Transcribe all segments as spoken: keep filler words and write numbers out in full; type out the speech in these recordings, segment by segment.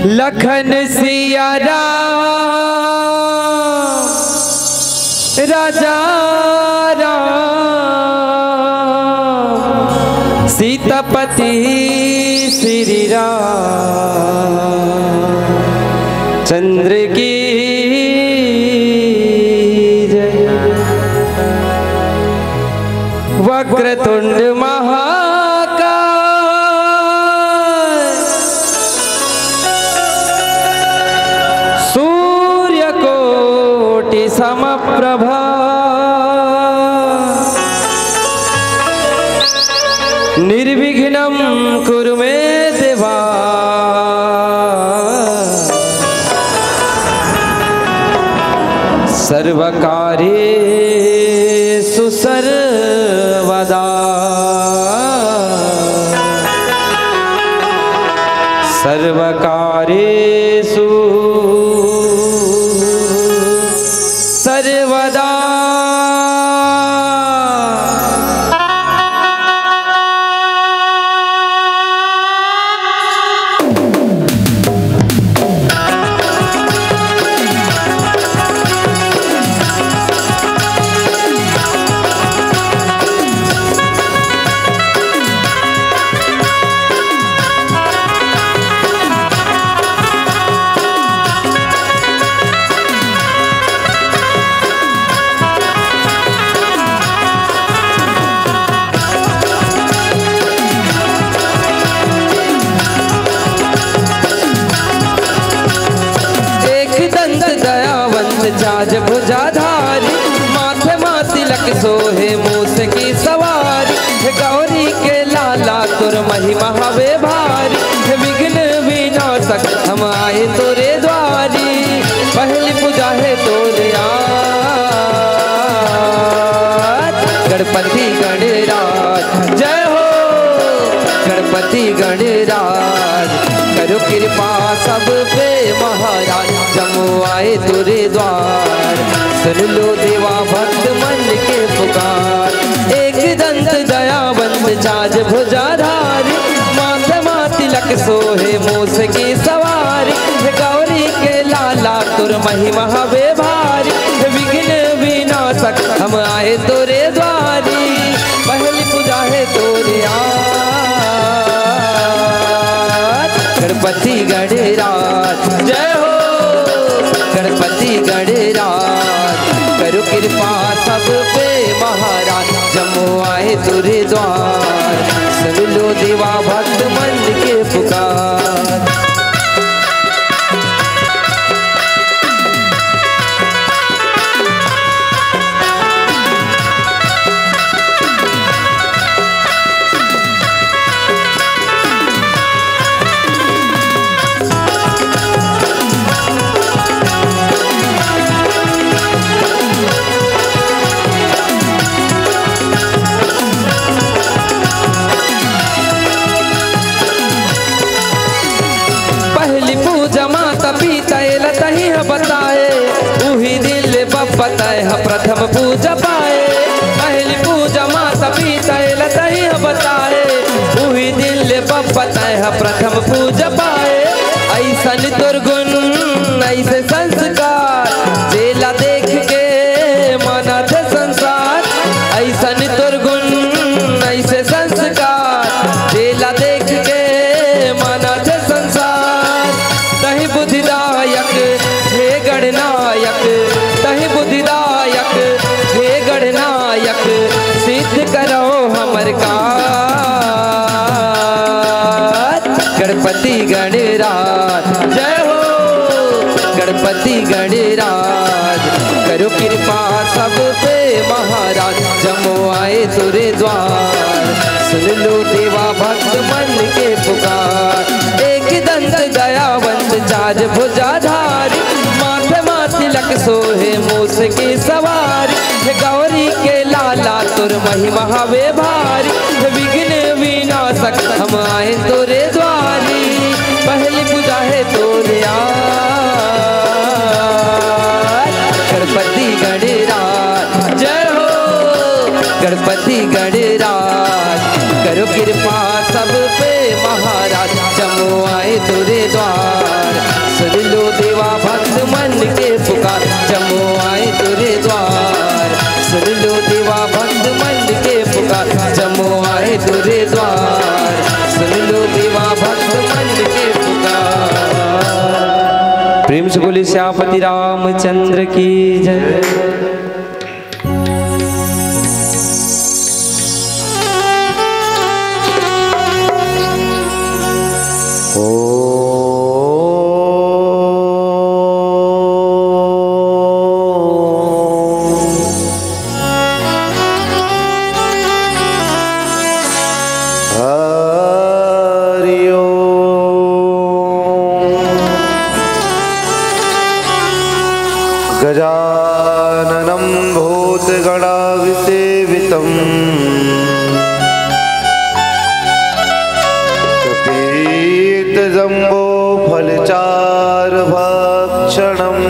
लखन सिया राम, राजा राम, सीतापति श्री राम चंद्र की जय। वक्रतुंड महाकाय, सूर्यकोटि समप्रभा, निर्विघ्नं कुरु मे देवा, सर्वकारेषु सर्वदा। सर्वकारेषु सोहे मूस की सवारी, हे गौरी के लाला तोर महिमा हवे भारी, हे विघ्न विनाशक हम आए तोरे द्वारी। पहली पूजा हे तोरे आज, गणपति गणराज जय हो, गणपति गणराज करो कृपा सब पे महाराज। जम्मो आए तोरे द्वार, सुन लो देवा भक्त मन के पुकार। एक दंत दयावंत चार भुजाधारी, माथे मा तिलक सोहे मूस की सवारी। गौरी के लाला तोर महिमा हवे भारी, विघ्न विनाशक हम आए तोरे द्वारी। पहली पूजा हे तोरे आज, गणपति गणराज जय हो, गणपति गणराज करो कृपा सब पे महाराज। जम्मो आए तोरे द्वार, सुन लो देवा भक्त मन के पुकार। पहली पूजा माता पिता एला तहीं ह बताए, उही दिन ले बप्पा तैं ह प्रथम पूजा पाए। पहली पूजा माता पिता एला तहीं ह बताए, उही दिन ले बप्पा तैं ह प्रथम पूजा पाए। ऐसन तोर गुण, ऐसे संस्कार, जेला देख के मानथे संसार। ऐसन तोर गुण, ऐसे संस्कार, जेला देख के मानथे संसार। तहीं बुद्धिदायक हे गणनायक, तहीं बुद्धिदायक हे गणनायक, सिद्ध करो हमर कार। गणपति गणराज जय हो, गणपति गणराज करो कृपा सब पे महाराज। जम्मो आए तोरे द्वार, सुन लो देवा भक्त मन के पुकार। एक दंत दयावंत चार भुजाधारी, माथे मा तिलक सोहे मूस की सवारी। हे गौरी के लाला तोर महिमा हवे भारी, हे विघ्न विनाशक हम आए तोरे द्वारी। पहली पूजा हे तोरे आज, गणपति गणराज जय हो, गणपति गणराज करो कृपा सब पे महाराज। जम्मो आए तोरे द्वार, सुन लो देवा भक्त मन के पुकार। जम्मो आए तोरे द्वार, सुन लो देवा भक्त मन के पुकार। जम्मो आए तोरे द्वार, सुन लो देवा भक्त मन के पुकार। प्रेम से बोलिए सियापति रामचंद्र की जय। हरि ओम। गजाननं भूतगणाभिसेवितम्। कपीतजम्बूफलचारुभक्षणम्।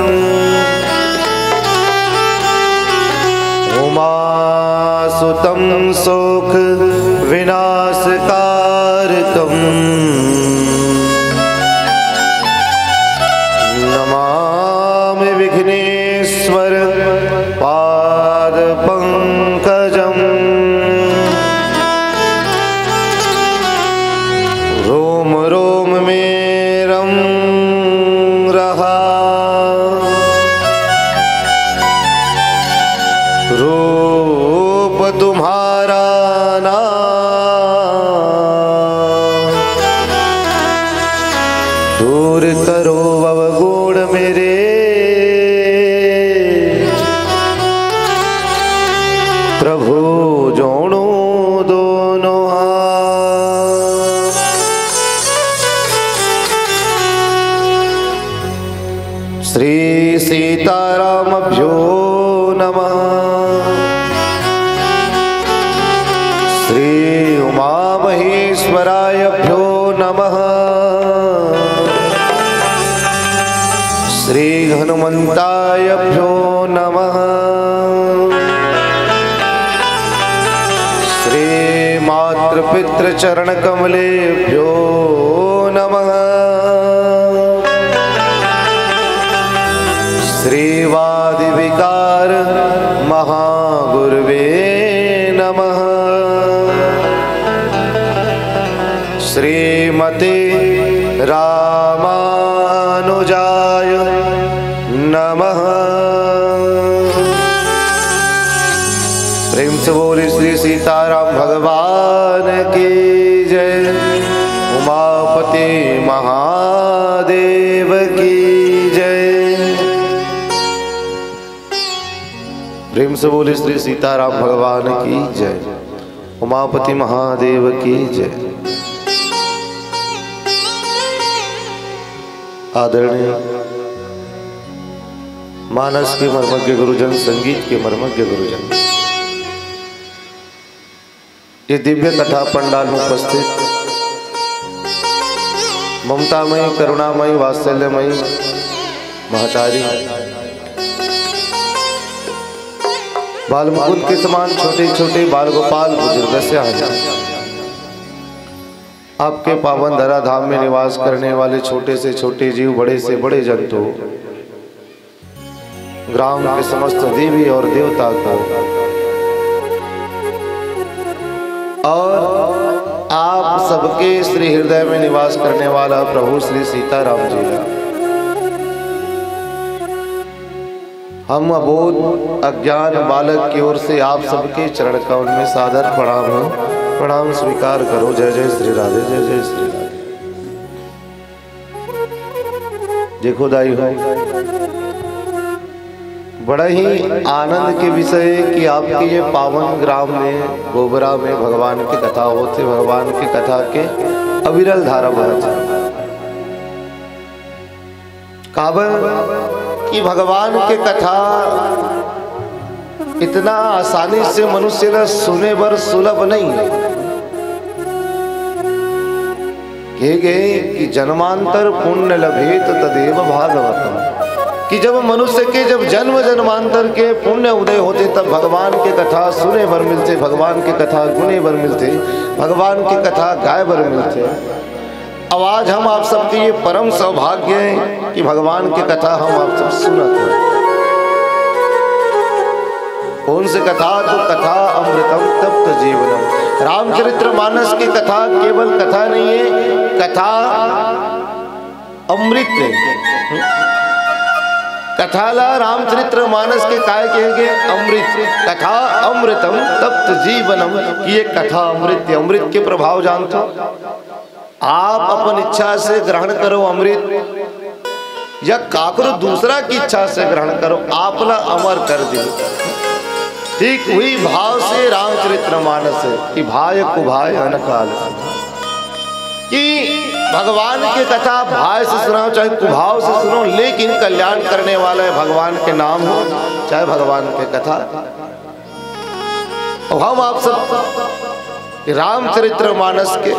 उमासुतं शोकविनाशकारकम्। नमामि विघ्नेश्वर पादपङ्कजम्। रोम रोम में रम रहा। रूप तुम्हारा ना दूर करो अवगुण मेरे। श्री सीतारामभ्यो नमः। श्री उमामहेश्वरायभ्यो नमः। श्री हनुमन्तायभ्यो नमः। श्री मातृपितृचरणकमलेभ्यो नमः। श्रीवादिविकार महागुरुवे नमः। श्रीमते रामानुजाय नमः। प्रेम से बोले श्री सीताराम भगवान की जय, उमापति महादेव की जय। प्रेम से बोले श्री सीताराम भगवान की जय, उमापति महादेव की जय। आदरणीय मानस के मर्मज्ञ गुरुजन, संगीत के मर्मज्ञ गुरुजन, ये दिव्य कथा पंडाल में उपस्थित ममतामयी, करुणामयी, वात्सल्यमयी महतारी, बाल मुकुंद के समान छोटे छोटे बाल गोपाल बुजुर्ग से आए, आपके पावन धरा धाम में निवास करने वाले छोटे से छोटे जीव, बड़े से बड़े जंतु, ग्राम के समस्त देवी और देवता को और आप सबके श्री हृदय में निवास करने वाला प्रभु श्री सीताराम जी का हम अबोध अज्ञान बालक की ओर से आप सबके चरण कमल में सादर प्रणाम है। प्रणाम स्वीकार करो। जय जय श्री राधे, जय जय श्री राधे। देखो दाई हो, बड़ा ही आनंद के विषय है कि आपके ये पावन ग्राम में, गोबरा में भगवान की कथा होते, भगवान की कथा के अविरल धारा बहत है। काबर कि भगवान के कथा इतना आसानी से मनुष्य ला सुने बर सुलभ नहीं है। कहे गए कि जन्मांतर पुण्य लभेत तदेव भागवतम, कि जब मनुष्य के जब जन्म जन्मांतर के पुण्य उदय होते, तब भगवान के कथा सुने बर मिलते, भगवान के कथा गुने बर मिलते, भगवान के कथा गाए बर मिलते। अब आज हम आप सबके ये परम सौभाग्य है कि भगवान के कथा हम आप सब सुनत हैं। कौन से कथा? तो कथा अमृतम तप्त जीवनम। रामचरित्र मानस की कथा केवल कथा नहीं है, कथा अमृत है। कथा ला रामचरित्र मानस के काय कहेंगे? अमृत। कथा अमृतम तप्त जीवनम, कि ये कथा अमृत है, अमृत के प्रभाव जानथो। आप अपन इच्छा से ग्रहण करो अमृत, या काकरो दूसरा की इच्छा से ग्रहण करो, आपला अमर कर दे। ठीक वही भाव से रामचरित्र मानस है कि भाय कुभाय अनकाल से, कि भगवान की कथा भाय से सुनाओ, चाहे कुभाव से सुनो, लेकिन कल्याण करने वाला है भगवान के नाम हो, चाहे भगवान की कथा। और हम आप सब रामचरित्र मानस के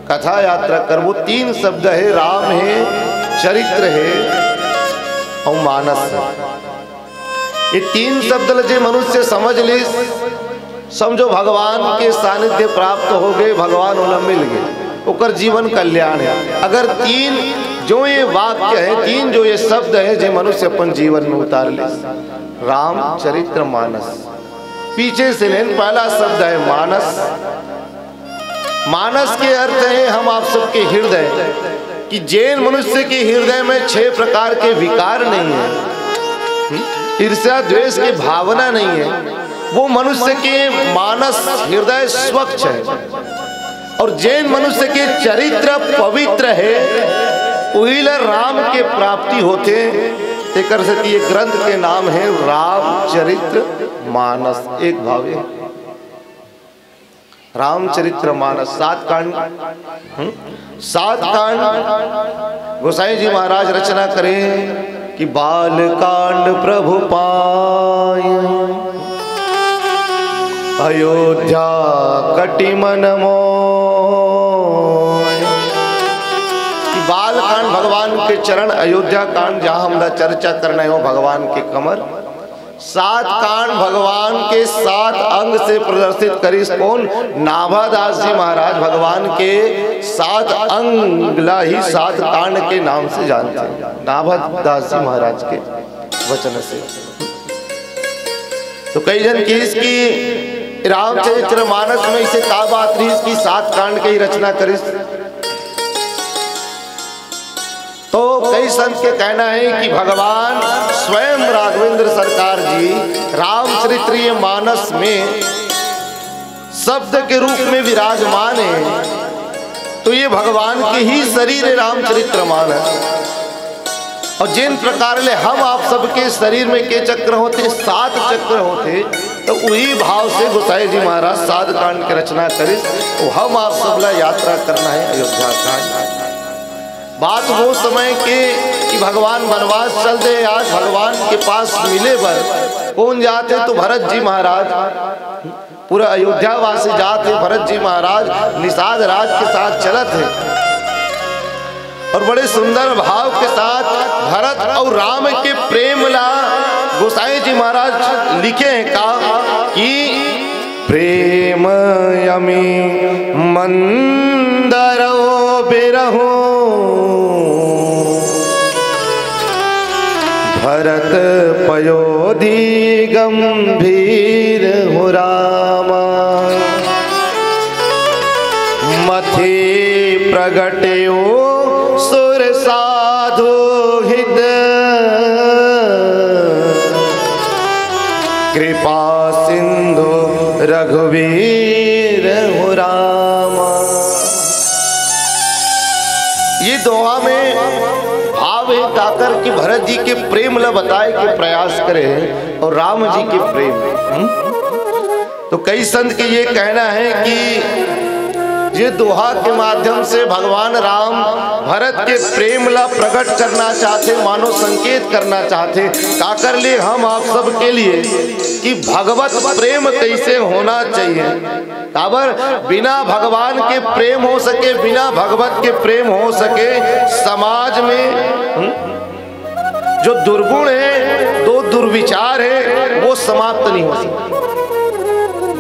कथा यात्रा करबो। तीन शब्द है, राम है, चरित्र है और मानस है। ये तीन शब्द ल जे मनुष्य समझ लिस, समझो भगवान के सानिध्य प्राप्त हो गए, भगवान ओला मिल गए, ओकर जीवन कल्याण है। अगर तीन जो ये वाक्य है, तीन जो ये शब्द है, जे मनुष्य अपन जीवन में उतार लिस, रामचरित्र मानस, पीछे से लेन पहला शब्द है मानस। मानस के अर्थ है हम आप सबके हृदय, कि जेन मनुष्य के हृदय में छह प्रकार के विकार नहीं है, हम्म, ईर्ष्या द्वेष की भावना नहीं है, वो मनुष्य के मानस हृदय स्वच्छ है। और जेन मनुष्य के चरित्र पवित्र है, उही ला राम के प्राप्ति होथे। एकर सेती ये ग्रंथ के नाम है रामचरित्र मानस। एक भाव ये रामचरित्र मानस, सात कांड, हम्म? सात कांड गोसाई जी महाराज रचना करे। कि बाल कांड प्रभु पाय, अयोध्या कटि मन मोय। कि बाल कांड भगवान के चरण, अयोध्या कांड जहाँ हमला चर्चा करना है, वो भगवान के कमर। सात कांड भगवान के सात अंग से प्रदर्शित करिस। कौन? नाभादास जी महाराज भगवान के सात अंग ला ही सात कांड के नाम से जानते हैं। नाभादास जी महाराज के वचन से। तो कई झन किहिस कि रामचरित्र मानस में इसे का बात रहिस कि सात कांड के ही रचना करिस। तो कई संत के कहना है कि भगवान स्वयं राघवेंद्र सरकार जी रामचरित्र ये मानस में शब्द के रूप में विराजमान है, तो ये भगवान के ही शरीर है रामचरित्र मानस। और जिन प्रकार ले हम आप सबके शरीर में के चक्र होते, सात चक्र होते, तो वही भाव से गोसाई जी महाराज सात कांड के रचना करिस। तो हम आप सब ला यात्रा करना है अयोध्या कांड। बात वो समय के कि भगवान वनवास चल दे, आज भगवान के पास मिले बर कौन जाते? तो भरत जी महाराज, पूरा अयोध्या वासी जात हे। भरत जी महाराज निषाद राज के साथ चलत हे और बड़े सुंदर भाव के साथ भरत और राम के प्रेम ला गोसाई जी महाराज लिखे हैं का कि प्रेम अमी मंदरौ बिरहु, भरत पयोधि गंभीर हु रामा। मथि प्रगट्यो सुर साधु हित, कृपा सिंधु रघुवीर हु रामा। ये दोहा में भाव हे काकर कि भरत जी के प्रेम ला बताए के प्रयास करे हे और राम जी के प्रेम। हम्म? तो कई संत के ये कहना है कि ये दोहा के माध्यम से भगवान राम भरत के प्रेम ला प्रकट करना चाहते, मानो संकेत करना चाहते। काकर लिए? हम आप सब के लिए कि भगवत प्रेम कैसे होना चाहिए। काबर? बिना भगवान के प्रेम हो सके, बिना भगवत के प्रेम हो सके, समाज में, हम्म, जो दुर्गुण है, जो दुर्विचार है, वो समाप्त नहीं हो सकता।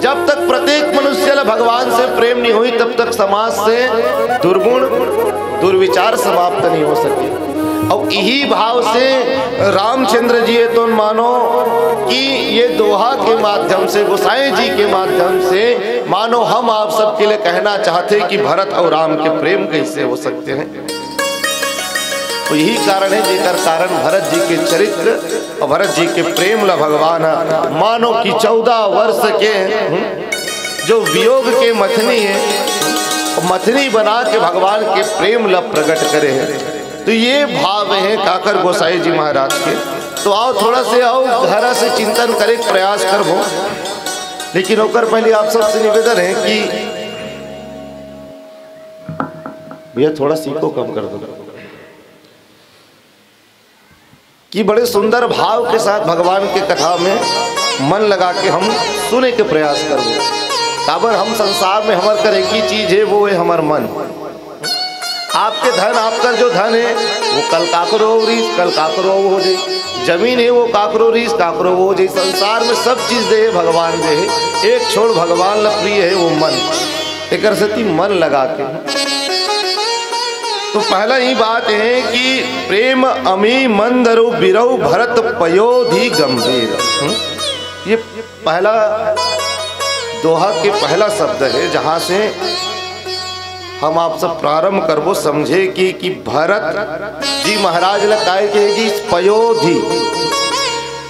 जब तक प्रत्येक मनुष्य ला भगवान से प्रेम नहीं होही, तब तक समाज से दुर्गुण, दुर्विचार समाप्त नहीं हो सके। और यही भाव से रामचंद्र जी ये तो मानो कि ये दोहा के माध्यम से, गोसाई जी के माध्यम से मानो हम आप सबके लिए कहना चाहते कि भरत और राम के प्रेम कैसे हो सकते हैं। तो यही कारण है जेकर कारण भरत जी के चरित्र और भरत जी के प्रेम ला भगवान ह मानो कि चौदह वर्ष के, हम्म, जो वियोग के मथनी है, मथनी बना के भगवान के प्रेम ला प्रकट करे हैं। तो ये भाव है काकर गोसाई जी महाराज के। तो आओ थोड़ा से आओ घर से चिंतन करे के प्रयास करबो, लेकिन ओकर पहले आप सबसे निवेदन है कि भैया थोड़ा सीको कम कर दो। कि बड़े सुंदर भाव के साथ भगवान के कथा में मन लगा के हम सुने के प्रयास करबो। काबर हम संसार में हमर कर एक ही चीज है, वो है हमर मन। आपके धन, आपकर जो धन है, वो कल काकरो रहीस, कल काकरो हो जाई। जमीन है, वो काकरो रहीस, काकरो हो जाई। संसार में सब चीज दे है, भगवान दे है। एक छोड़ भगवान ला प्रिय है, वो मन। एकर सेती मन लगा के। तो पहला ही बात है कि प्रेम अमी मंदरौ बिरौ भरत पयोधि गंभीर। हम्म? ये पहला दोहा के पहला शब्द है, जहां से हम आप सब प्रारंभ करबो समझे कि, कि भरत जी महाराज ला काय के कि पयोधि,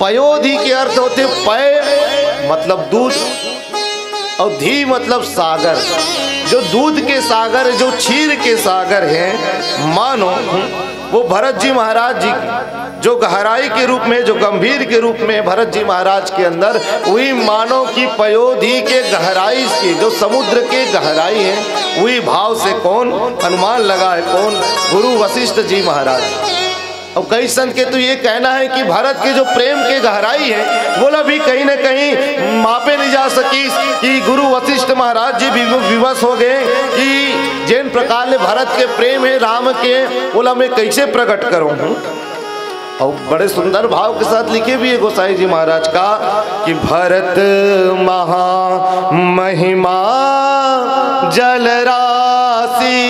पयोधि के अर्थ होते पय मतलब दूध, और धी मतलब सागर। जो दूध के सागर, जो क्षीर के सागर हैं, मानो वो भरत जी महाराज जी जो गहराई के रूप में, जो गंभीर के रूप में भरत जी महाराज के अंदर, वही मानो की पयोधी के गहराई से, जो समुद्र के गहराई है, वही भाव से कौन अनुमान लगाए, कौन? गुरु वशिष्ठ जी महाराज। अउ कई संत के तो ये कहना है कि भरत के जो प्रेम के गहराई है, वोला भी कहीं ना कहीं मापे नहीं जा सकिस, कि गुरु वशिष्ठ महाराज जी विव-, विवश हो गए कि जेन प्रकार ले भरत के प्रेम है राम के, वोला मैं कैसे प्रकट करूं हूं। अउ बड़े सुंदर भाव के साथ लिखे भी है गोसाई जी महाराज का कि भरत महा महिमा जल राशि,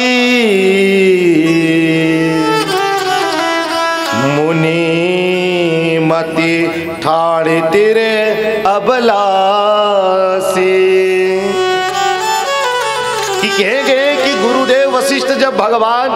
मुनि मति ठाढ़ तिर अबलासी। कि कहे गए कि गुरुदेव वशिष्ठ जब भगवान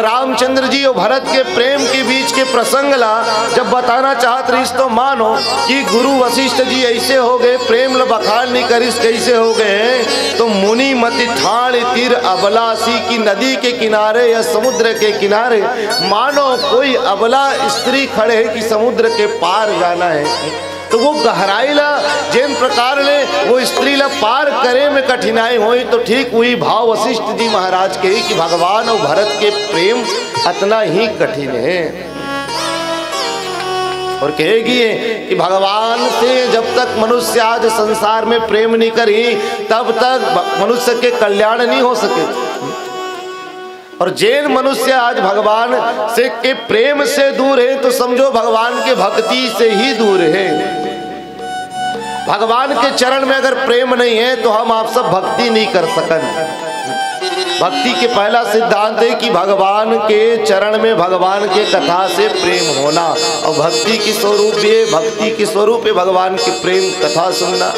रामचंद्र जी अउ भरत के प्रेम के बीच के प्रसंग ला जब बताना चाहत रहिस, तो मानो कि गुरु वशिष्ठ जी ऐसे हो गए, प्रेम ल बखान नहीं करिस, कैसे हो गए हैं? तो मुनि मति ठाढ़ तिर अबलासी, की नदी के किनारे या समुद्र के किनारे मानो कोई अबला स्त्री खड़े है कि समुद्र के पार जाना है। तो वो गहराई ला जेन प्रकार ले वो स्त्री ला पार करे में कठिनाई होई, तो ठीक वही भाव वशिष्ठ जी महाराज के ही कि भगवान अउ भरत के प्रेम अतना ही कठिन है। अउ कहे गे हे कि भगवान से जब तक मनुष्य आज संसार में प्रेम नहीं करी, तब तक भ-, मनुष्य के कल्याण नहीं हो सके। अउ जेन मनुष्य आज भगवान से के प्रेम से दूर है, तो समझो भगवान के भक्ति से ही दूर है। भगवान के चरण में अगर प्रेम नहीं है, तो हम आप सब भक्ति नहीं कर सकन। भक्ति के पहला सिद्धांत है कि भगवान के चरण में भगवान के कथा से प्रेम होना, अउ भक्ति की स्वरूप ये, भक्ति की स्वरूप है भगवान की प्रेम कथा सुनना।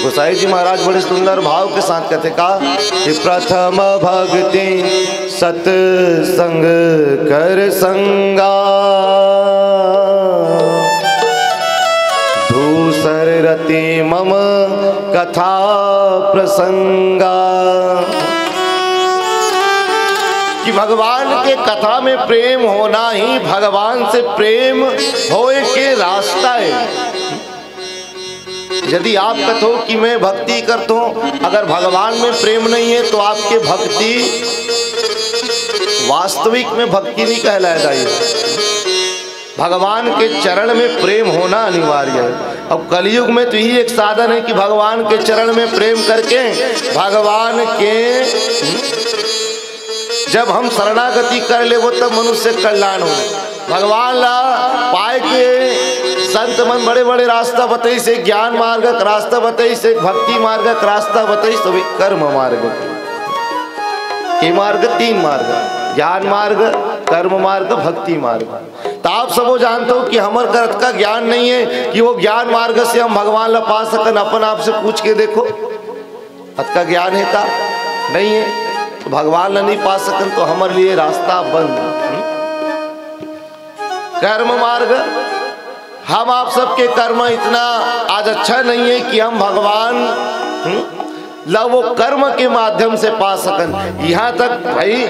गोसाई जी महाराज बड़े सुंदर भाव के साथ कहते का कि प्रथम भक्ति सत्संग कर संगा, दूसर रति मम कथा प्रसंगा। कि भगवान के कथा में प्रेम होना ही भगवान से प्रेम होए के रास्ता है। यदि आप कथो कि मैं भक्ति करता हूं, अगर भगवान में प्रेम नहीं है, तो आपके भक्ति वास्तविक में भक्ति नहीं कहलाएगा। ये भगवान के चरण में प्रेम होना अनिवार्य है। अब कलयुग में तो यही एक साधन है कि भगवान के चरण में प्रेम करके भगवान के जब हम शरणागति कर लेबो, तब मनुष्य कल्याण हो। भगवान ला पाए के संत मन बड़े-बड़े रास्ता बताइस, एक ज्ञान मार्ग के रास्ता बताइस, एक भक्ति मार्ग के रास्ता बताइस, तो एक कर्म मार्ग। ये मार्ग, तीन मार्ग, ज्ञान मार्ग, कर्म मार्ग, भक्ति मार्ग। तो आप सबो जानते हो कि हमर कर अतका ज्ञान नहीं है कि वो ज्ञान मार्ग से हम भगवान ला पा सकन। अपन आप से पूछ के देखो, अतका ज्ञान है का? नहीं है। तो भगवान ला नहीं पा सकन, तो हमारे लिए रास्ता बंद। हम्म? कर्म मार्ग, हम आप सबके कर्म इतना आज अच्छा नहीं है कि हम भगवान, हम्म, ला वो कर्म के माध्यम से पा सकन। यहाँ तक भाई,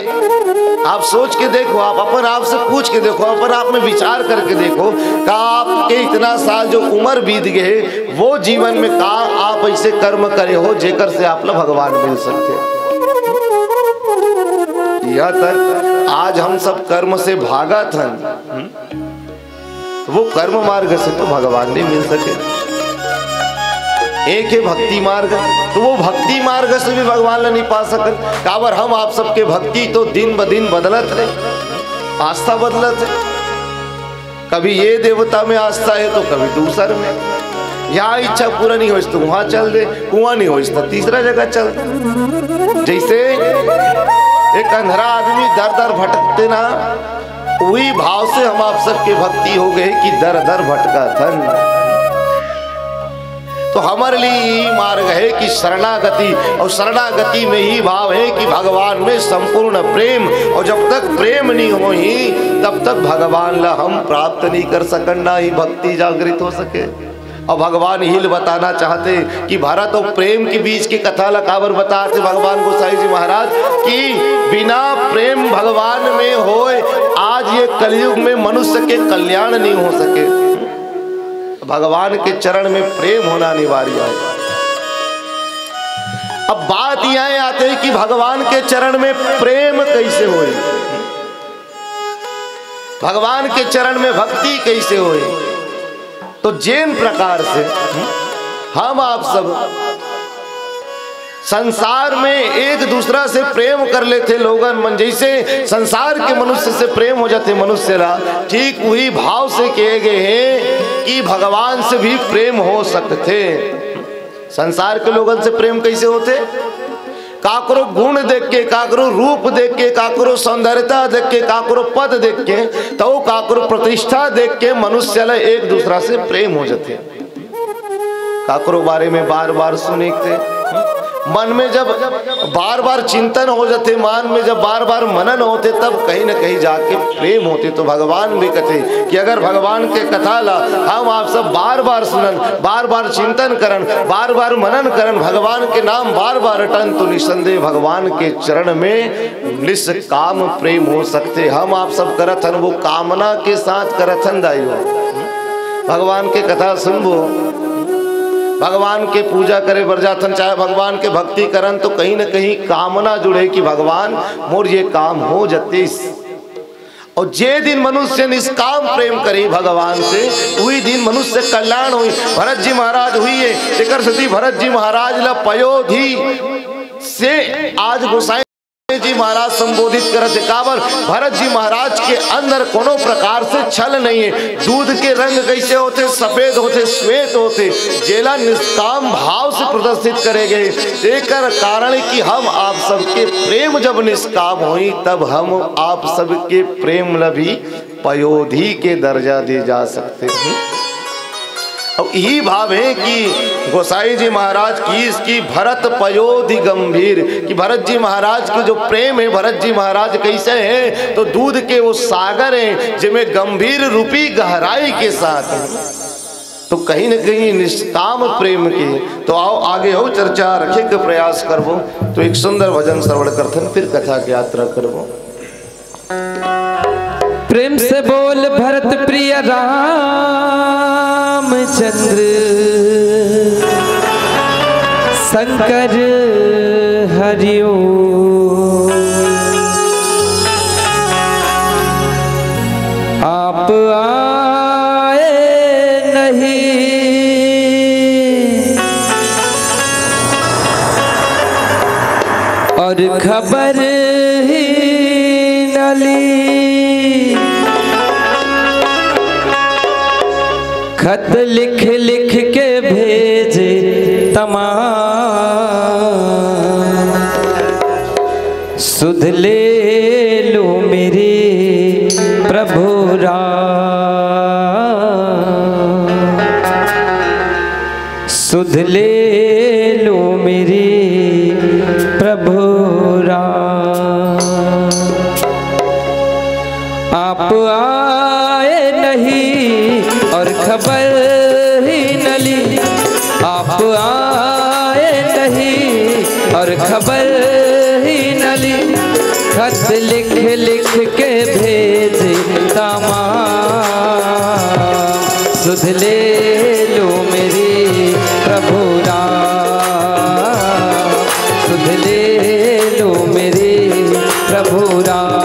आप सोच के देखो, आप अपन आप से पूछ के देखो, अपन आप में विचार करके देखो, का आपके इतना साल जो उम्र बीत गए, वो जीवन में का आप ऐसे कर्म करे हो जेकर से आप ला भगवान मिल सकते? यहाँ तक आज हम सब कर्म से भागत हन, हम्म? वो कर्म मार्ग से तो भगवान नहीं मिल सके। एक है भक्ति मार्ग, तो वो भक्ति मार्ग से भी भगवान ला नहीं पा सकन। काबर हम आप सबके भक्ति तो दिन ब दिन बदलत रहे, आस्था बदलत है। कभी ये देवता में आस्था है तो कभी दूसर में। यहाँ इच्छा पूरा नहीं होइस तो वहां चल दे, वहां नहीं होइस तो तीसरा जगह चल दे। जैसे एक अंधरा आदमी दर दर भटकते ना, वही भाव से हम आप सबके भक्ति हो गए कि दर दर भटकत हन। तो हमारे लिए यही मार्ग है कि शरणागति, और शरणागति में ही भाव है कि भगवान में संपूर्ण प्रेम, और जब तक प्रेम नहीं होही, तब तक भगवान ला हम प्राप्त नहीं कर सकन, ना ही भक्ति जागृत हो सके। और भगवान यही बताना चाहते कि भरत और प्रेम के बीच की कथा ला काबर बताते भगवान गोसाई जी महाराज कि बिना प्रेम भगवान में होए, आज ये कलयुग में मनुष्य के कल्याण नहीं हो सके। भगवान के चरण में प्रेम होना अनिवार्य है। अब बात यहाँ आते है कि भगवान के चरण में प्रेम कैसे होए। भगवान के चरण में भक्ति कइसे होय? तो जेन प्रकार से हम आप सब संसार में एक दूसरा से प्रेम कर लेथे लोगन मन, जइसे संसार के मनुष्य से प्रेम हो जाथे मनुष्य ला, ठीक उही भाव से कहे गए हे कि भगवान से भी प्रेम हो सकथे। संसार के लोगन से प्रेम कइसे होथे? काकरो गुण देख के, काकरो रूप देख के, काकरो सौंदर्यता देख के, काकरो पद देख के, तो काकरो प्रतिष्ठा देख के मनुष्य ला एक दूसरा से प्रेम हो जाथे। काकरो बारे में बार बार सुने के मन में जब बार बार चिंतन हो जाथे, मन में जब बार बार मनन होथे, तब कहीं न कहीं जाके प्रेम होथे। तो भगवान भी कथे कि अगर भगवान के कथा ला हम आप सब बार बार सुनन, बार बार चिंतन करन, बार बार मनन करन, भगवान के नाम बार बार रटन, तो निसंदेह भगवान के चरण में निष्काम प्रेम हो सकथे। हम आप सब करत हन, वो कामना के साथ करत हन दाई हो। भगवान के कथा सुनबो, भगवान के पूजा करे बर जाथन, चाहे भगवान के भक्ति करन, तो कहीं न कहीं कामना जुड़े कि भगवान, मोर ये काम हो जतिस। और जे दिन मनुष्य निष्काम प्रेम करे भगवान से, उही दिन मनुष्य कल्याण होई। भरत जी महाराज हुई है, तेकर सेती भरत जी महाराज ला पयोधी से आज गोसाई जी महाराज संबोधित करत हे। काबर? भरत जी महाराज के अंदर कोनो प्रकार से छल नहीं है। दूध के रंग कइसे होथे? सफेद होथे, श्वेत होथे। जेला निष्काम भाव से प्रदर्शित करे गए, तेकर कारण कि हम आप सबके प्रेम जब निष्काम होई, तब हम आप सबके प्रेम ल भी पयोधी के दर्जा दे जा सकथे। अब यही भाव है कि गोसाई जी महाराज की इसकी भरत पयोधी गंभीर, कि भरत जी महाराज के जो प्रेम है, भरत जी महाराज कैसे हैं, तो दूध के वो सागर हैं, जिनमें गंभीर रूपी गहराई के साथ है। तो कहीं न कहीं निष्काम प्रेम के, तो आओ आगे हो चर्चा रखे के प्रयास करबो, तो एक सुंदर भजन श्रवण करथन, फिर कथा के यात्रा करबो। प्रेम से बोल भरत प्रिय रामचंद्र शंकर हरिओ। आप आए नहीं और खबर ही न ली। खत लिख लिख के भेजे तमाम, सुध ले लो मेरे प्रभु राम। सुध ले लो मेरे प्रभु राम। आप आए नहीं और खबर ही न ली, आप आए नहीं और खबर ही न ली। खत लिख लिख के भेज तमाम, सुध ले लो मेरे प्रभु राम, सुध ले लो मेरे प्रभु राम।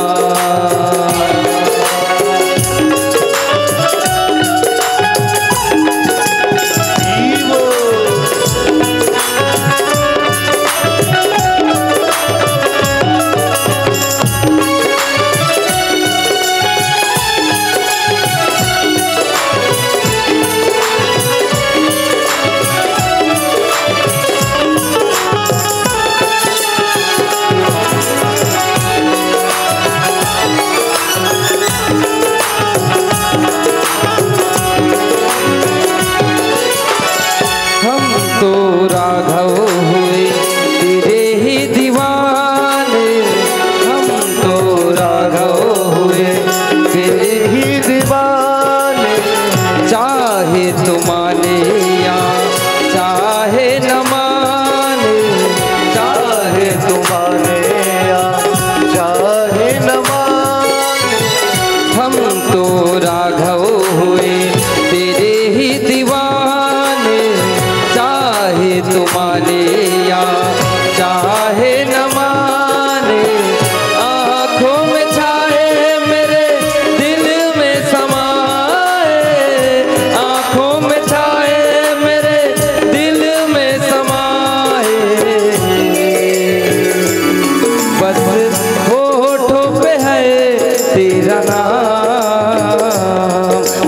तेरा नाम,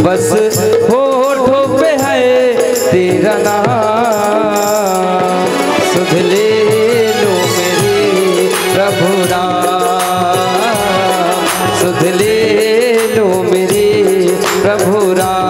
बस होठों पे है तेरा नाम। सुध ले लो मेरे प्रभु राम, सुध ले लो मेरे प्रभु राम।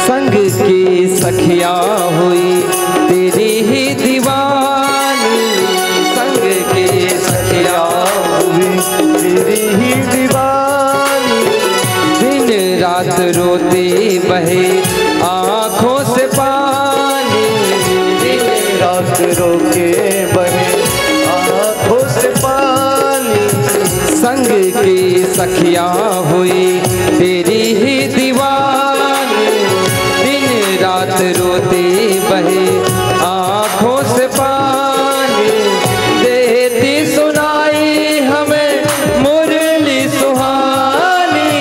संग की सखियां हुई तेरी ही दीवानी, संग की सखियां हुई तेरी ही दीवानी। दिन रात रोती बहे आंखों से पानी, दिन रात रोके बहे आंखों से पानी। संग की सखियां हुई तेरी ही दीवानी, दिन रात रोती बहे आंखों से पानी। देती सुनाई हमें मुरली सुहानी,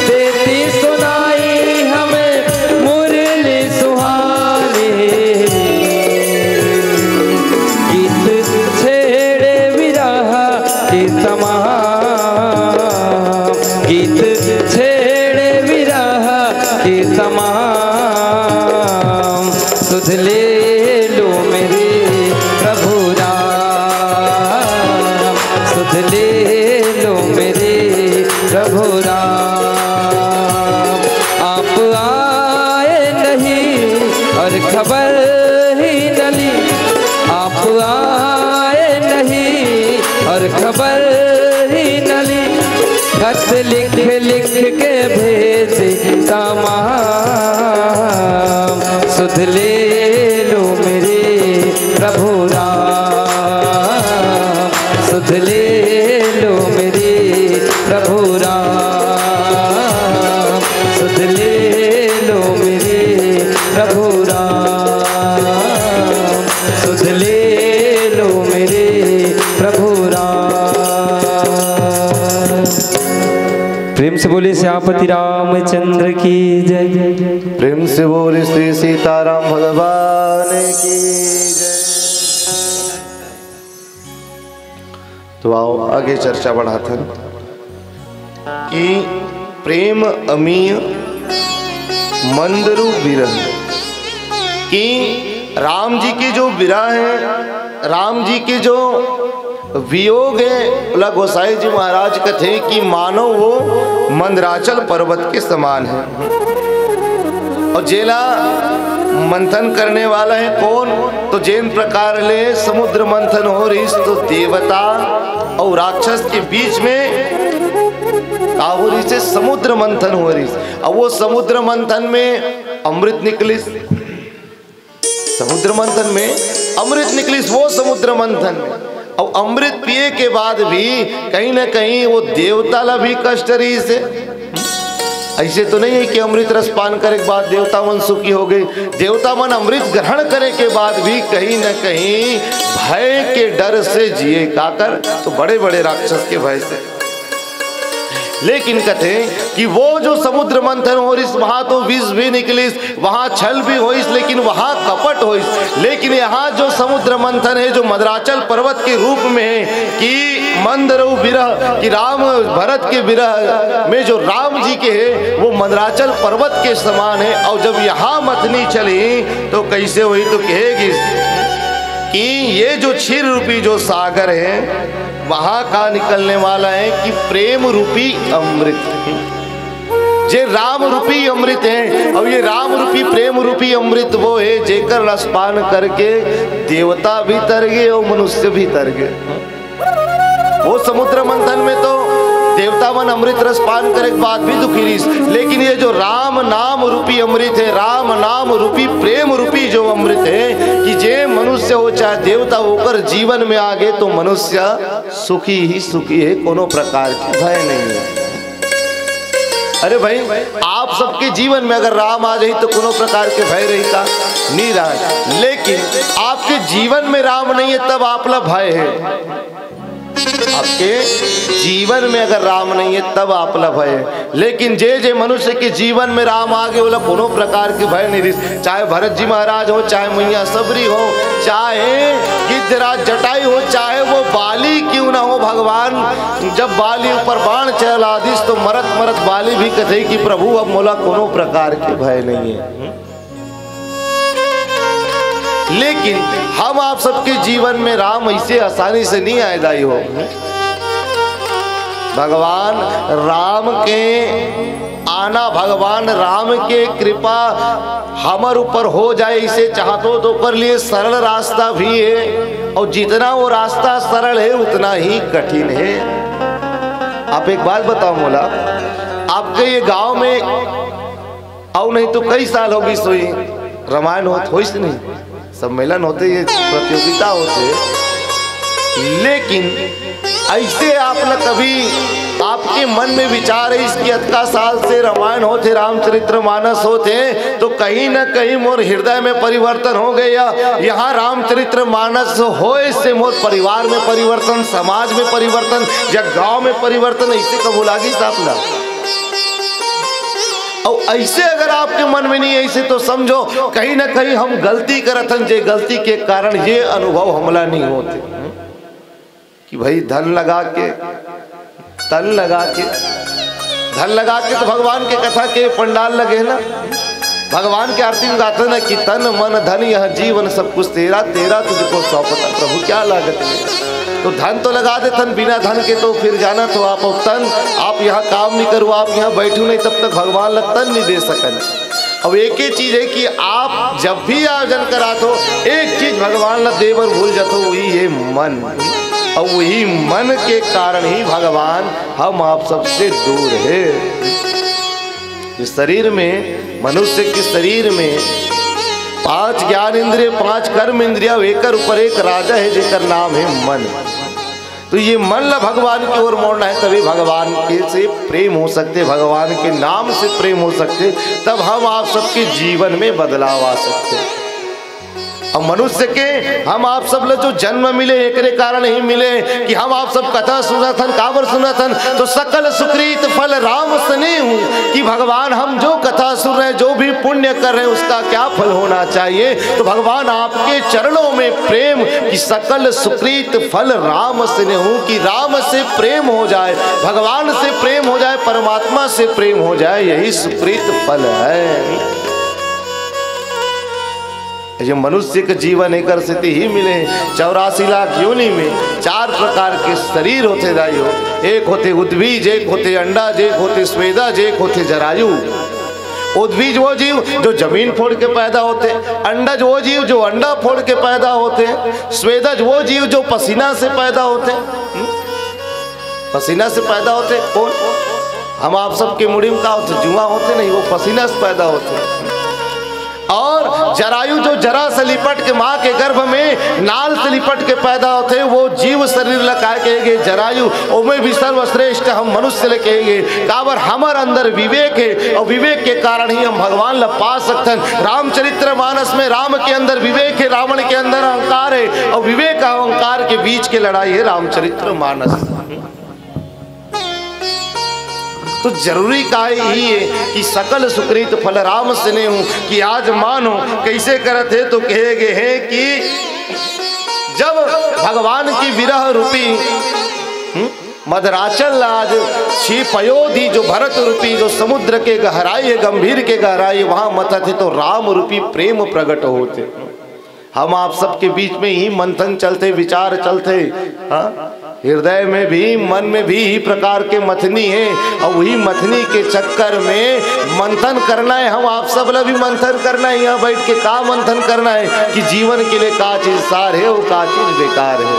देती सुनाई हमें मुरली सुहानी। गीत छेड़े विरह के तमाम, गीत छेड़े विरह के तमाम। सुध ले लो मेरे प्रभु राम, सुध ले लो मेरे प्रभु राम। आप आए नहीं और खबर ही न ली, आप आए नहीं और खबर ही न ली। खत लिख लिख के भेजे तमाम। सुध ले लो मेरे प्रभु राम, सुध ले लो मेरे प्रभु राम, सुध ले लो मेरे प्रभु राम, सुध ले लो मेरे प्रभु राम। प्रेम से बोले श्यामपति रामचंद्र की जय। प्रेम से बोले श्री सीताराम भगवान की जय। तो आओ आगे चर्चा बढ़ाथन कि प्रेम अमीय मंद रूप विरह, कि राम जी के जो विरह है, राम जी के जो वियोग है, ओला गोसाई जी महाराज कथे कि मानो वो मंदराचल पर्वत के समान है। और जेला मंथन करने वाला है कौन? तो जेन प्रकार ले समुद्र मंथन हो रहिस, तो देवता और राक्षस के बीच में का हो रहिस? समुद्र मंथन हो रहिस। अब वो समुद्र मंथन में अमृत निकलिस, समुद्र मंथन में अमृत निकलिस, वो समुद्र मंथन में। अब अमृत पिए के बाद भी कहीं ना कहीं वो देवता ला भी कष्ट रहिस हे। ऐसे तो नहीं है कि अमृत रस पान करे के बाद देवता मन सुखी हो गए। देवता मन अमृत ग्रहण करे के बाद भी कहीं ना कहीं भय के डर से जिए। काकर? तो बड़े बड़े राक्षस के भय से। लेकिन कथे कि वो जो समुद्र मंथन हो रहिस, वहां तो विष भी निकलिस, वहां छल भी होइस, लेकिन वहां कपट होइस। लेकिन यहाँ जो समुद्र मंथन है, जो मंदराचल पर्वत के रूप में है, कि मंद रूप विरह, कि राम भरत के विरह में जो राम जी के है, वो मंदराचल पर्वत के समान है। और जब यहाँ मथनी चली तो कैसे हुई? तो कहेगी कि ये जो क्षीर रूपी जो सागर है, वहां का निकलने वाला है कि प्रेम रूपी अमृत। जे राम रूपी अमृत है, और ये राम रूपी प्रेम रूपी अमृत वो है जेकर रसपान करके देवता भी तर गए और मनुष्य भी तर गए। वो समुद्र मंथन में तो देवता मन अमृत रस पान करे के बाद भी दुखी रहिस, लेकिन ये जो राम नाम रूपी अमृत है, राम नाम रूपी प्रेम रूपी जो अमृत है, कि जे मनुष्य हो चाहे देवता, ओकर जीवन में आगे तो मनुष्य सुखी ही सुखी है, कोनो प्रकार के भय नहीं है। अरे भाई, आप सबके जीवन में अगर राम आ जाही तो कोनो प्रकार के भय रही का? नहीं रहा। लेकिन आपके जीवन में राम नहीं है, तब आप ला भय है। आपके जीवन में अगर राम नहीं है, तब आप ला भय है। लेकिन जे जे मनुष्य के जीवन में राम आगे, ओला कोनो प्रकार के भय नहीं रिहिस। चाहे भरत जी महाराज हो, चाहे मैया सबरी हो, चाहे गिद्धराज जटाई हो, चाहे वो बाली क्यों ना हो, भगवान जब बाली ऊपर बाण चला दिस तो मरत मरत बाली भी कथे कि प्रभु, अब मोला कोनो प्रकार के भय नहीं है। लेकिन हम आप सबके जीवन में राम ऐसे आसानी से नहीं आए, दाई हो। भगवान राम के आना, भगवान राम के कृपा हमर ऊपर हो जाए, इसे चाहत हो तो ओकर लिए सरल रास्ता भी है, और जितना वो रास्ता सरल है, उतना ही कठिन है। आप एक बात बताओ मोला, आपके ये गांव में अउ नहीं तो कई साल हो गई सोई, रामायण होत होइस नहीं, सम्मेलन होते, ये प्रतियोगिता होते, लेकिन ऐसे आप न कभी आपके मन में विचार है इसकी अतका साल से रामायण होते, रामचरित्र मानस होते, तो कहीं ना कहीं मोर हृदय में परिवर्तन हो गया। यहाँ रामचरित्र मानस होए से मोर परिवार में परिवर्तन, समाज में परिवर्तन, या गांव में परिवर्तन, ऐसे कबू लागिस आप ला? अउ ऐसे अगर आपके मन में नहीं, ऐसे तो समझो कहीं ना कहीं हम गलती करत हन, जे गलती के कारण ये अनुभव हमला नहीं होते कि भाई धन लगा के, तन लगा के, धन लगा के तो भगवान के कथा के पंडाल लगे ना, भगवान के आरती में गाते ना कि "तन मन धन यह जीवन सब कुछ तेरा, तेरा तुझको सौंपता प्रभु क्या लागत है।" तो धन तो लगा देथन, बिना धन के तो फिर जाना तो आप, तन आप यहाँ काम नहीं करू, आप यहाँ बैठू नहीं, तब तक भगवान ला तन नहीं दे सकन। अब एक ही चीज है कि आप जब भी आयोजन करात हो, एक चीज भगवान ला दे बर भूल जात हो, वही है मन। और वही मन के कारण ही भगवान हम आप सबसे दूर है। ये शरीर में, मनुष्य के शरीर में पांच ज्ञान इंद्रिय, पांच कर्म इंद्रिय, एकर ऊपर एक राजा है जेकर नाम है मन। तो ये मन ला भगवान की ओर मोड़ना है, तभी भगवान के से प्रेम हो सकते, भगवान के नाम से प्रेम हो सकते, तब हम आप सबके जीवन में बदलाव आ सकते। अब मनुष्य के हम आप सब ला जो जन्म मिले, एकरे कारण ही मिले कि हम आप सब कथा सुनत हन। काबर सुनत हन? तो सकल सुकृत फल राम स्नेहु, कि भगवान हम जो कथा सुन रहे हैं, जो भी पुण्य कर रहे हैं, उसका क्या फल होना चाहिए। तो भगवान आपके चरणों में प्रेम, कि सकल सुकृत फल राम स्नेहु, कि राम से प्रेम हो जाए, भगवान से प्रेम हो जाए, परमात्मा से प्रेम हो जाए, यही सुकृत फल है। ये मनुष्य के जीवन एकर सेती ही मिले। चौरासी लाख योनि में चार प्रकार के शरीर होथे दाई हो। एक होथे उद्वीज, एक होथे अंडाज, एक होथे स्वेदज, एक होथे जरायु। उद्वीज वो जीव जो जमीन फोड़ के पैदा होथे, अंडाज वो जीव जो अंडा फोड़ के पैदा होथे, स्वेदज वो जीव जो पसीना से पैदा होथे। हम्म? पसीना से पैदा होथे। कौन? हम आप सबके मुड़ी में का होथे? जुआं होथे नहीं, वो पसीना से पैदा होथे। और जरायु जो जरा से लिपट के माँ के गर्भ में नाल से लिपट के पैदा होथे, वो जीव शरीर ला काय कहे गे जरायु, ओमे भी सर्वश्रेष्ठ हम मनुष्य ला कहे गे। काबर हमर अंदर विवेक है, और विवेक के कारण ही हम भगवान ला पा सकथन। रामचरित्र मानस में राम के अंदर विवेक है, रावण के अंदर अहंकार है, और विवेक अहंकार के बीच के लड़ाई है रामचरित्र मानस। तो जरूरी का ही है कि सकल सुकृत फल राम स्नेहु, कि आज मानो कैसे करत है, तो कहे गए हैं कि जब भगवान की विरह रूपी, हम्म, मदराचल आज छी पयोधी जो भरत रूपी जो समुद्र के गहराई है, गंभीर के गहराई, वहां मथत है तो राम रूपी प्रेम प्रकट होथे। हम आप सबके बीच में ही मंथन चलथे, विचार चलथे। हाँ? हृदय में भी, मन में भी ही प्रकार के मथनी है, और वही मथनी के चक्कर में मंथन करना है। हम आप सब ला भी मंथन करना है, यहाँ बैठ के का मंथन करना है कि जीवन के लिए का चीज सार है और का चीज बेकार है।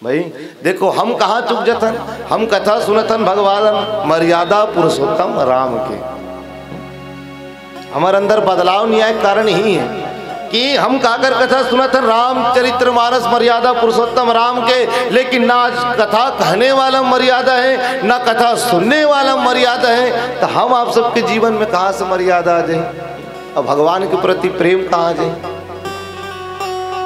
भाई, देखो, हम कहाँ चूक जथन? हम कथा सुनथन भगवान मर्यादा पुरुषोत्तम राम के। हमर अंदर बदलाव नहीं आए, कारण ही है कि हम काकर कथा सुनत हन, रामचरित्र मानस मर्यादा पुरुषोत्तम राम के, लेकिन ना कथा कहने वाला मर्यादा है, ना कथा सुनने वाला मर्यादा है, तो हम आप सबके जीवन में कहाँ से मर्यादा आ जाए? अब भगवान के प्रति प्रेम कहाँ आ जाए?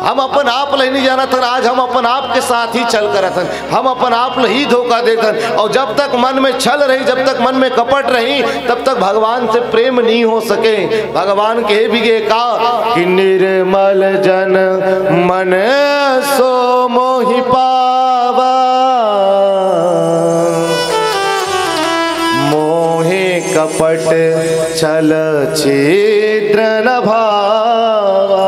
हम अपन आप ल ही नहीं जानत हन, आज हम अपन आप के साथ ही छल करत हन, हम अपन आप ल ही धोखा देत हन। और जब तक मन में छल रही, जब तक मन में कपट रही, तब तक भगवान से प्रेम नहीं हो सके। भगवान कहे भी गे का कि निर्मल जन मन सो मोहि पावा, मोहे कपट छल छिद्र न भावा।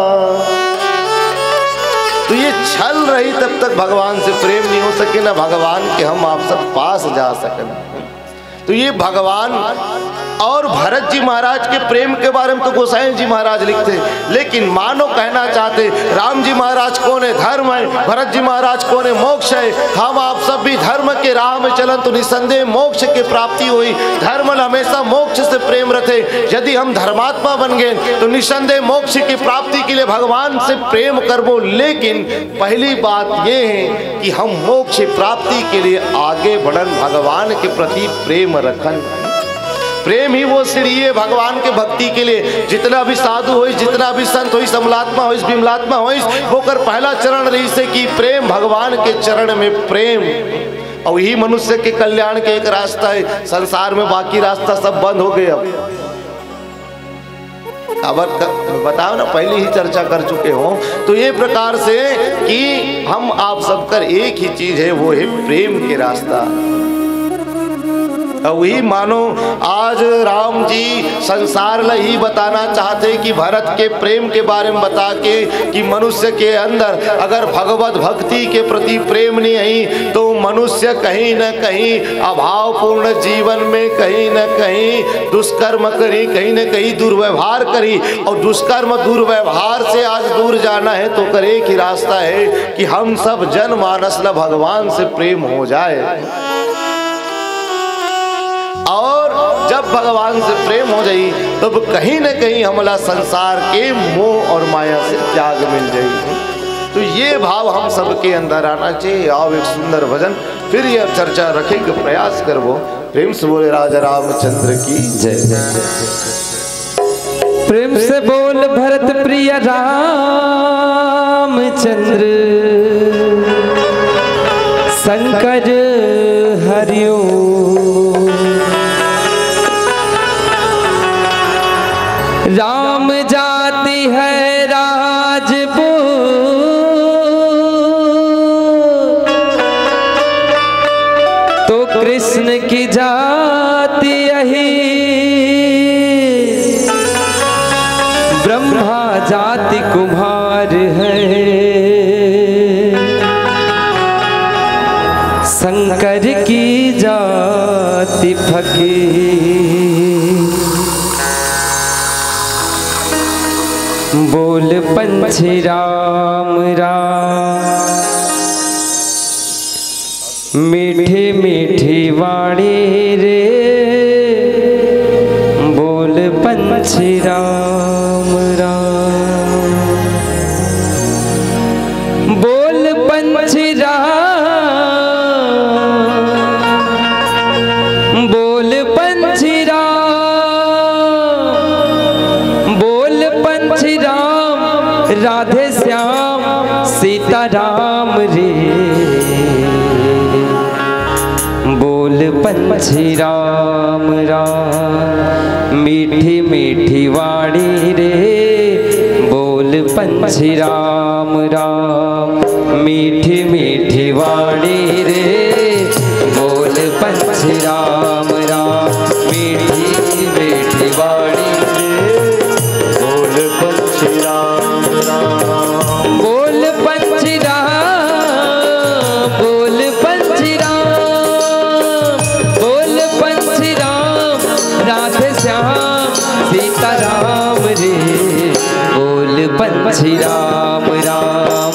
तो ये छल रही, तब तक भगवान से प्रेम नहीं हो सके, ना भगवान के हम आप सब पास जा सके। तो ये भगवान और भरत जी महाराज के प्रेम के बारे में तो गोसाई जी महाराज लिखते, लेकिन मानो कहना चाहते, राम जी महाराज कौन है? धर्म है। भरत जी महाराज कौन है? मोक्ष है। हम आप सब भी धर्म के राह में चलन तो निसंदेह मोक्ष के प्राप्ति हुई। धर्म ल हमेशा मोक्ष से प्रेम रथे। यदि हम धर्मात्मा बन गए तो निसंदेह मोक्ष की प्राप्ति के लिए भगवान से प्रेम करबो। लेकिन पहली बात ये है कि हम मोक्ष प्राप्ति के लिए आगे बढ़न, भगवान के प्रति प्रेम रखन। प्रेम ही वो सीढ़ी है भगवान के भक्ति के लिए। जितना भी साधु होइस, जितना भी संत होइस, अमलात्मा होइस, विमलात्मा होइस, ओकर पहला चरण रहिसे कि प्रेम, भगवान के चरण में प्रेम। और यही मनुष्य के कल्याण के एक रास्ता है। संसार में बाकी रास्ता सब बंद हो गए। अब काबर क-, बताओ ना, पहले ही चर्चा कर चुके हो। तो ये प्रकार से कि हम आप सबकर एक ही चीज है, वो है प्रेम के रास्ता। और वही मानो आज राम जी संसार ल ही बताना चाहते कि भरत के प्रेम के बारे में बता के कि मनुष्य के अंदर अगर भगवत भक्ति के प्रति प्रेम नहीं है तो मनुष्य कहीं न कहीं अभावपूर्ण जीवन में कहीं न कहीं दुष्कर्म करी, कहीं न कहीं दुर्व्यवहार करी। और दुष्कर्म दुर्व्यवहार से आज दूर जाना है तो ओकर एक ही रास्ता है कि हम सब जनमानस ला भगवान से प्रेम हो जाए। और जब भगवान से प्रेम हो जाई, तब कहीं न कहीं हमला संसार के मोह और माया से त्याग मिल जाई। तो ये भाव हम सबके अंदर आना चाहिए। आओ, एक सुंदर भजन, फिर ये चर्चा रखे के प्रयास करबो। प्रेम से बोले राजा रामचंद्र की जय। प्रेम से बोल भरत प्रिय रामचंद्र शंकर हरिओ। राम जाति है राजपूत, तो कृष्ण की जाति यही, ब्रह्मा जाति कुम्हार है, शंकर की जाति फकीर। बोल पंछी राम राम, मीठी मीठी वाणी रे। बोल पंछी राम राम, बोल पंछी राम, बोल पंछी राम, बोल पंछी राम, राधे श्याम सीता राम रे। बोल पंछी राम राम, मीठी मीठी वाणी रे। बोल पंछी राम राम, मीठी मीठी वाणी रे। बोल पंछी राम राम, मीठी मीठी वाणी रे। बोल पंछी राम राम, बोल पंछी राम, बोल पंछी राम, बोल पंछी राम, राधे श्याम सीता राम रे। बोल पंछी राम राम,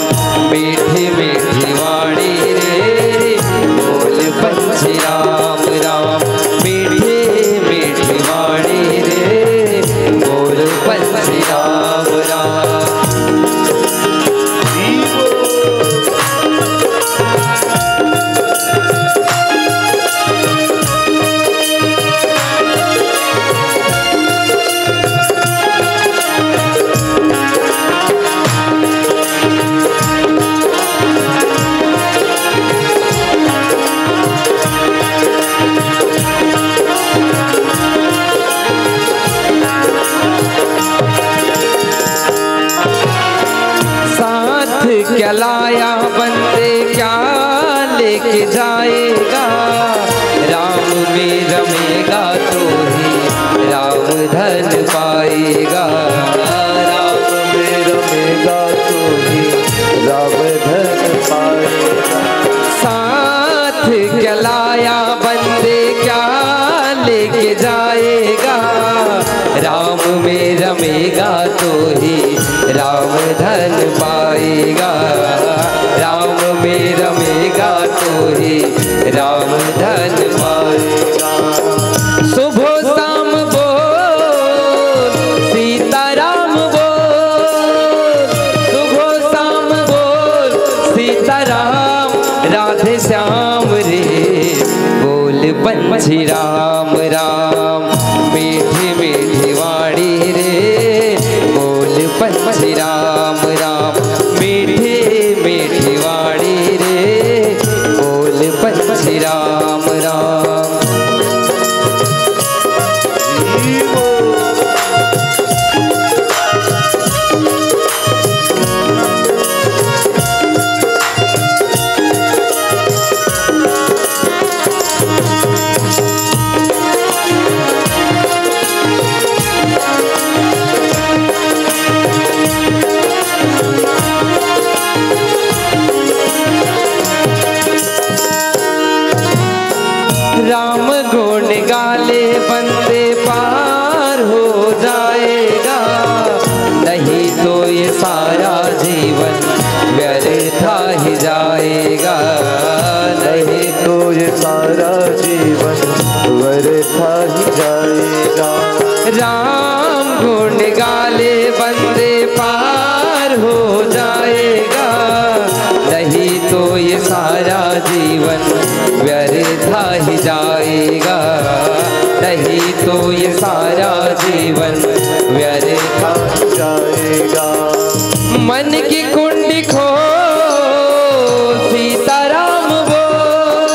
मीठी मीठी वाणी रे। बोल पंछी राम राम, मीठी मीठी वाणी रे। बोल पंछी राम राम, क्या लाया बंदे, क्या लेके जाएगा? राम में रमेगा तो ही राम धन पाएगा। राम में रमेगा तो ही राम धन पाएगा। साथ क्या लाया बंदे, क्या लेके जाएगा? राम में रमेगा तो ही राम धन पाएगा। राम में रमेगा तो ही राम धन पाएगा। सुबह शाम बोल, सीताराम बोल, सुबह शाम बोल, सीताराम, राधे श्याम रे। बोल पंछी राम राम, मीठी मीठी वाणी रे। बोल पंछी राम राम, मीठी मीठी वाणी रे। बोल पंछी राम राम। राम गुण गाले बंदे पार हो जाएगा, नहीं तो ये सारा जीवन व्यर्था ही जाएगा। नहीं तो ये सारा जीवन व्यर्था ही जाएगा। राम गुण गाले बंदे पार हो जाएगा, नहीं तो ये सारा जीवन व्यर्था ही जाएगा। नहीं तो ये सारा जीवन व्यर्था ही जाएगा। मन की कुंडी खोल, सीताराम बोल।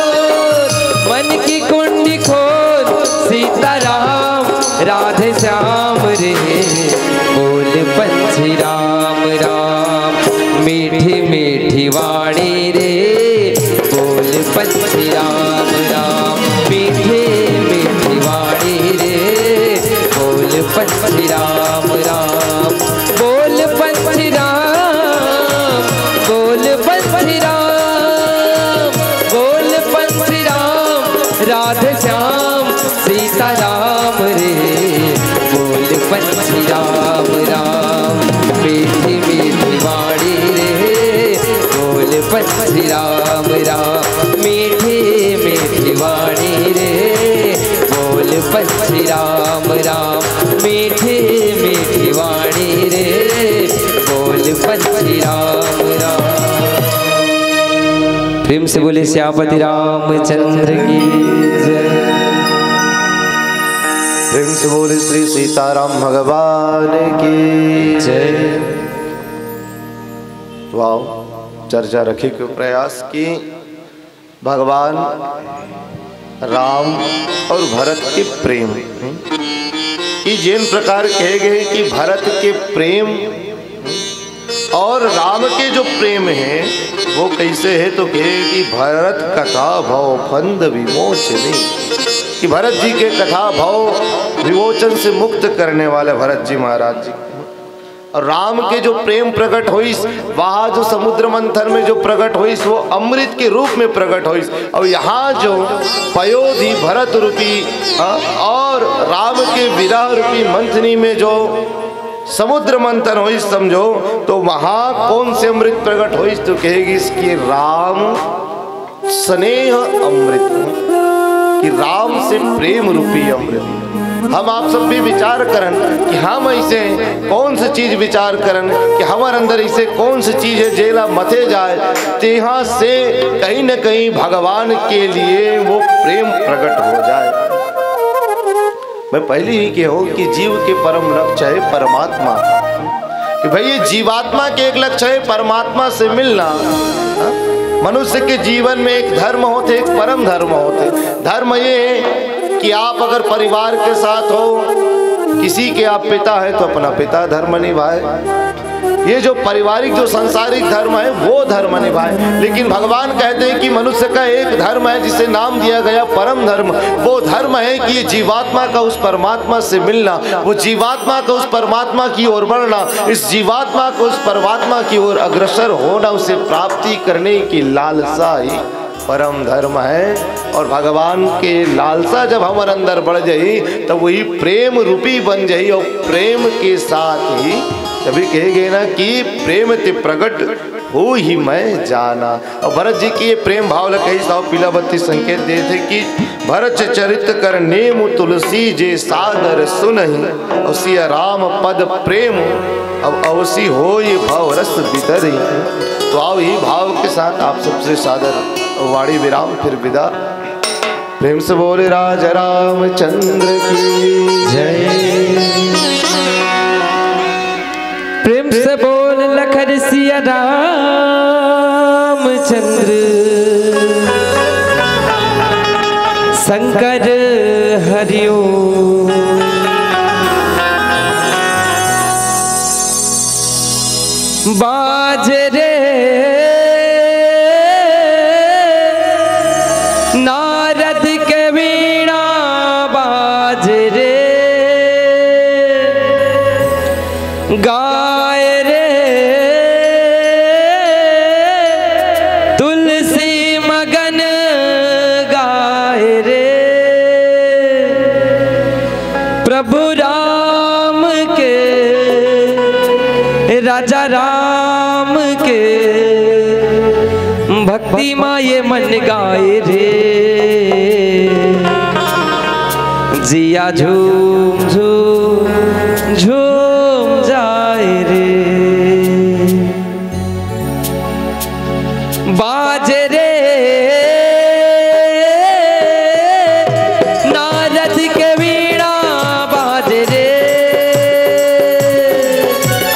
मन की कुंडी खोल, सीताराम, राधे श्याम रे। बोल पंछी राम राम, मीठी मीठी वाणी रे। बोल पंछी राम राम, मीठी मीठी वाणी रे। बोल पंछी राम राम, बोल पंछी राम, बोल पंछी राम, बोल पंछी राम, राधे श्याम सीताराम रे। बोल पंछी राम राम, मीठी मीठी वाणी रे। बोल पंछी राम राम, मीठी मीठी वाणी रे। बोल पंछी राम राम, मीठी मीठी वाणी रे। बोल पंछी राम राम। प्रेम से बोले सियापति रामचंद्र की जय। प्रेम से बोले श्री सीताराम भगवान की जय। तो आओ, चर्चा रखे के प्रयास की भगवान राम और भरत के प्रेम, हम्म? कि जेन प्रकार कहे गए कि भरत के प्रेम और राम के जो प्रेम है, वो कैसे है, तो कहे कि भरत कथा भव फंद विमोचनी, कि भरत जी के कथा भव विमोचन से मुक्त करने वाले भरत जी महाराज जी। और राम के जो प्रेम प्रकट होइस, वहाँ जो समुद्र मंथन में जो प्रकट होइस, वो अमृत के रूप में प्रकट होइस। और यहाँ जो पयोधि भरत रूपी, हाँ, और राम के विरह रूपी मंथनी में जो समुद्र मंथन होइस, समझो, तो वहाँ कौन से अमृत प्रकट होइस, तो कहेगी इसकी राम स्नेह अमृत, कि राम से प्रेम रूपी अमृत। हम आप सब भी विचार करन कि हम ऐसे कौन सी चीज विचार करन कि हमारे अंदर ऐसे कौन सी चीज है, जेला मथे जाए, तेहा से कहीं न कहीं भगवान के लिए वो प्रेम प्रकट हो जाए। मैं पहले ही कहूँ कि जीव के परम लक्ष्य है परमात्मा, कि भाई, ये जीवात्मा के एक लक्ष्य है परमात्मा से मिलना। हाँ? मनुष्य के जीवन में एक धर्म होते, एक परम धर्म होते। धर्म ये है कि आप अगर परिवार के साथ हो, किसी के आप पिता हैं, तो अपना पिता धर्म निभाए। ये जो पारिवारिक, जो सांसारिक धर्म है, वो धर्म निभाए। लेकिन भगवान कहते हैं कि मनुष्य का एक धर्म है जिसे नाम दिया गया परम धर्म। वो धर्म है कि ये जीवात्मा का उस परमात्मा से मिलना, वो जीवात्मा का उस परमात्मा की ओर बढ़ना, इस जीवात्मा को उस परमात्मा की ओर अग्रसर होना, उसे प्राप्ति करने की लालसा ही परम धर्म है। और भगवान के लालसा जब हमर अंदर बढ़ जाई, तब वही प्रेम रूपी बन जाई। और प्रेम के साथ ही तभी कहे गए ना कि प्रेम ते प्रगट होई मैं जाना। और भरत जी के ये प्रेम भाव ल कही साव पीला बत्ती संकेत देथे कि भरत चरित कर नेम तुलसी जे सादर सुनहि, और सिया राम पद प्रेम अब अवसी होई भव रस बितरही। तो आओ, यही भाव के साथ आप सबसे सादर वाणी विराम, फिर विदा। प्रेम से बोले राजा रामचंद्र की जय। प्रेम से बोल लखन सिया रामचंद्र शंकर हरिओ। बाज रे नारद के वीणा, बाज रे गाय रे तुलसी मगन गाय रे। प्रभु राम के, राजा राम के, भक्ति मा ये मन गाए रे। जिया झूम झूम झूम जाए रे। बाज रे नारद के वीणा, बाज रे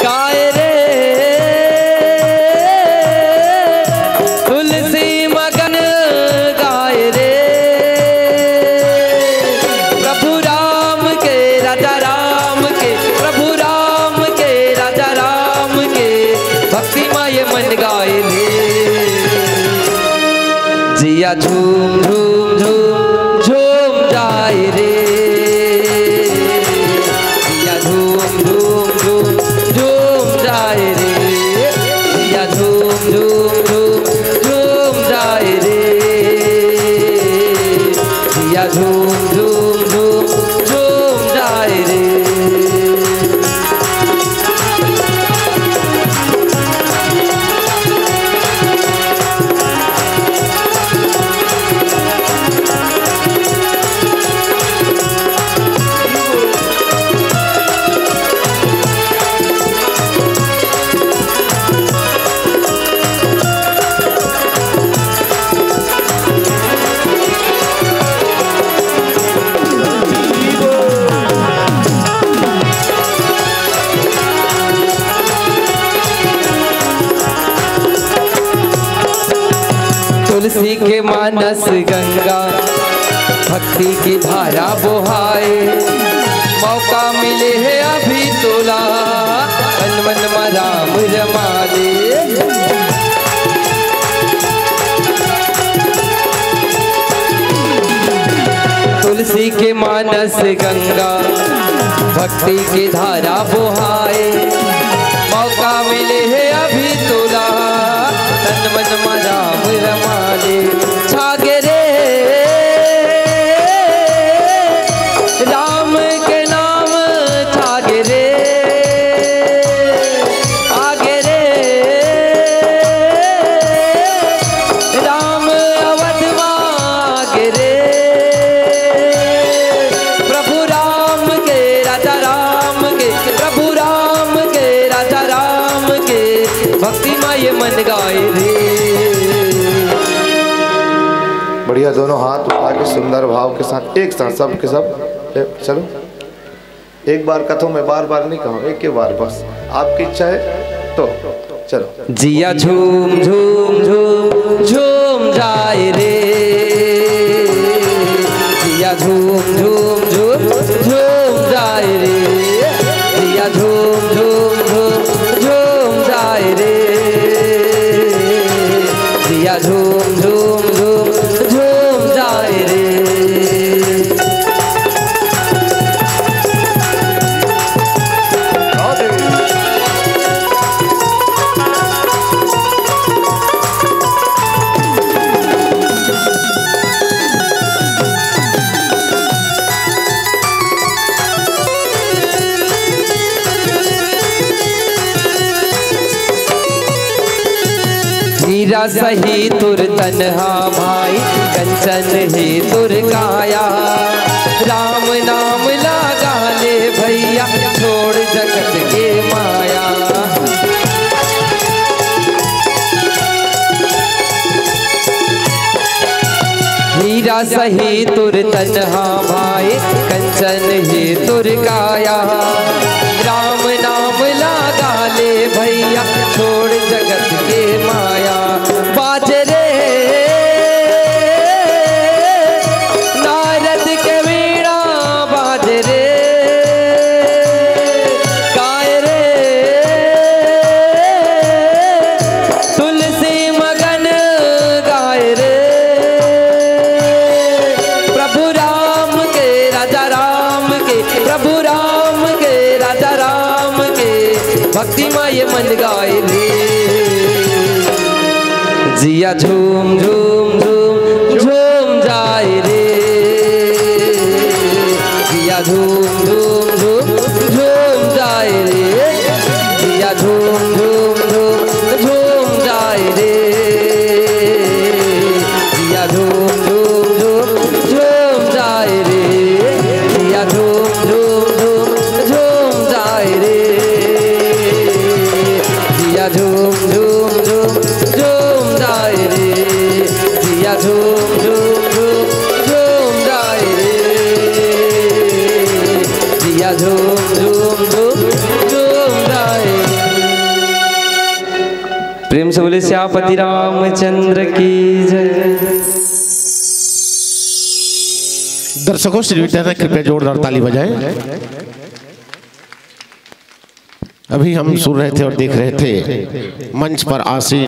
गाय रे तुलसी मगन गाय रे। प्रभु राम के, राजा राम के, प्रभु राम के, राजा राम के, भक्ति मा ये मन गाए रे। जिया झूम झूम झूम झूम जाए रे। जिया झूम झूम झूम झूम जाए रे। जिया झूम झूम झूम झूम जाए रे। जिया झूम झूम झूम झूम जाए रे। तुलसी के मानस गंगा, भक्ति की धारा बोहाए। मौका मिले है अभी तोला, तन मन मा राम रमा ले। तुलसी के मानस गंगा, भक्ति की धारा बोहाए। मौका मिले है अभी तोला, तन मन मा राम रमा ले। छागे रे राम के नाम, छागे रे आगे रे राम अवध मा आगे रे। प्रभु राम के, राजा राम के, प्रभु राम के, राजा राम के, भक्ति मा ये मन गाए रे। बढ़िया, दोनों हाथ उठा के सुंदर भाव के साथ, एक साथ, सब के सब। ए, चलो, एक बार कथों में, बार बार नहीं कहूँ, एक ही बार बस, आपकी इच्छा है तो चलो। जिया झूम झूम झूम झूम जाए रे। जिया झूम झूम झूम झूम जाए रे। जिया झूम झूम झूम झूम हीरा सही तुर तन हा भाई, कंचन ही तुर काया। राम नाम लागा ले भैया, छोड़ जगत के माया। हीरा सही तुर तन हा भाई, कंचन ही तुर काया। राम नाम लागा ले भैया, छोड़ जगत के माया। बाज रे नारद के वीणा, बाज रे गाय रे तुलसी मगन गाय रे। प्रभु राम के, राजा राम के, प्रभु राम के, राजा राम के, भक्ति माय मन गाय रे। जिया झूम झूम झूम झूम जाय रे। जिया झूम झूम झूम झूम जाय रे। जिया झूम झूम झूम झूम जाय रे। जिया झूम झूम झूम झूम जाय रे। जिया झूम झूम झूम झूम जाय रे। जिया झूम झूम झूम झूम जाय रे। जिया झूम झूम झूम झूम जाय रे। जिया झूम झूम झूम झूम जाय रे। प्रेम से बोले सियापति रामचंद्र की जय। दर्शकों, श्री विद्या ने कृपया जोरदार ताली बजाएं। अभी हम सुन रहे थे और देख रहे थे मंच पर आसीन